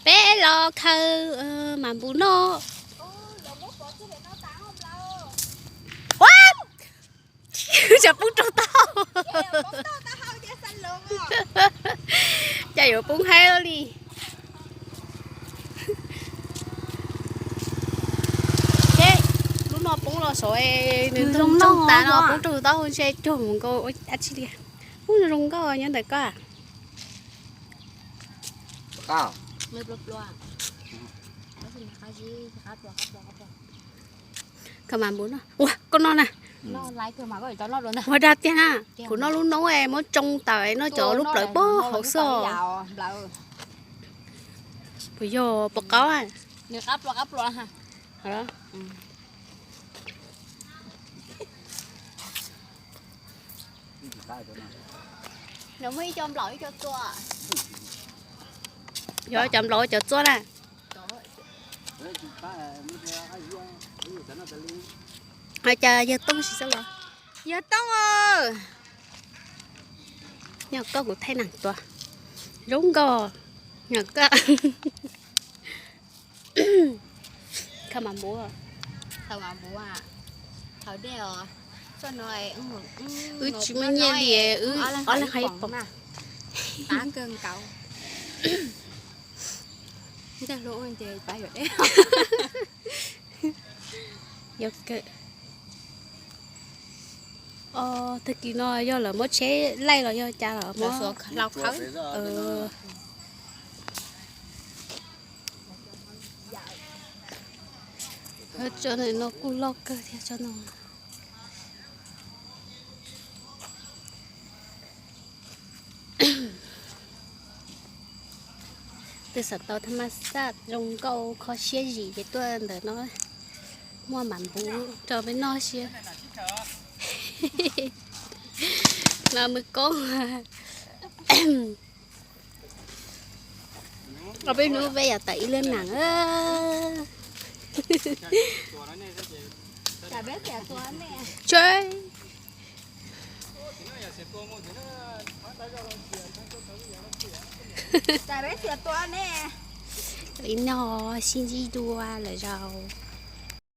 Peb los khaws mas npus noj. Ua, tsam poob rau taub hau. Cas yuav poob haib li. Lub no poob los saud, nws ntog tas no poob rau taub hau ntshe cuag mus nkaus dab tsi li. Ub, zoo nkauj nyob ntawm koj. Koj mas npus no, ua koj noj na. Ua dab tiag na. Kuv noj lub noob muab tsoo tawm noj cov lub plawv pob hauv xwb. Puas yog puas qaub? Yog cov nplaum cov txuab na. Cas yawg Tooj tsis txawj los? Yawg Tooj, nyob koj kuv thaij neeg tua. Zoo nkauj. Nyob koj. Khaws mas npus. Wb tsis muaj nyiaj li, wb ob leeg hais ib poom. Yog kawg. Tag kis no yog lawv muab tsheb laij los yog cas los muab. Tso no kuj loj kawg thiab tso no. Tus xav tau thaj ma xaj zoo nkauj kho siab zim ces tuaj ntawm no, muaj mas npus rau peb noj siab. No mus koob. Peb hnub peb yuav tawm ib lub nees. Tse, ib no sib ntsib dua lawm zaum.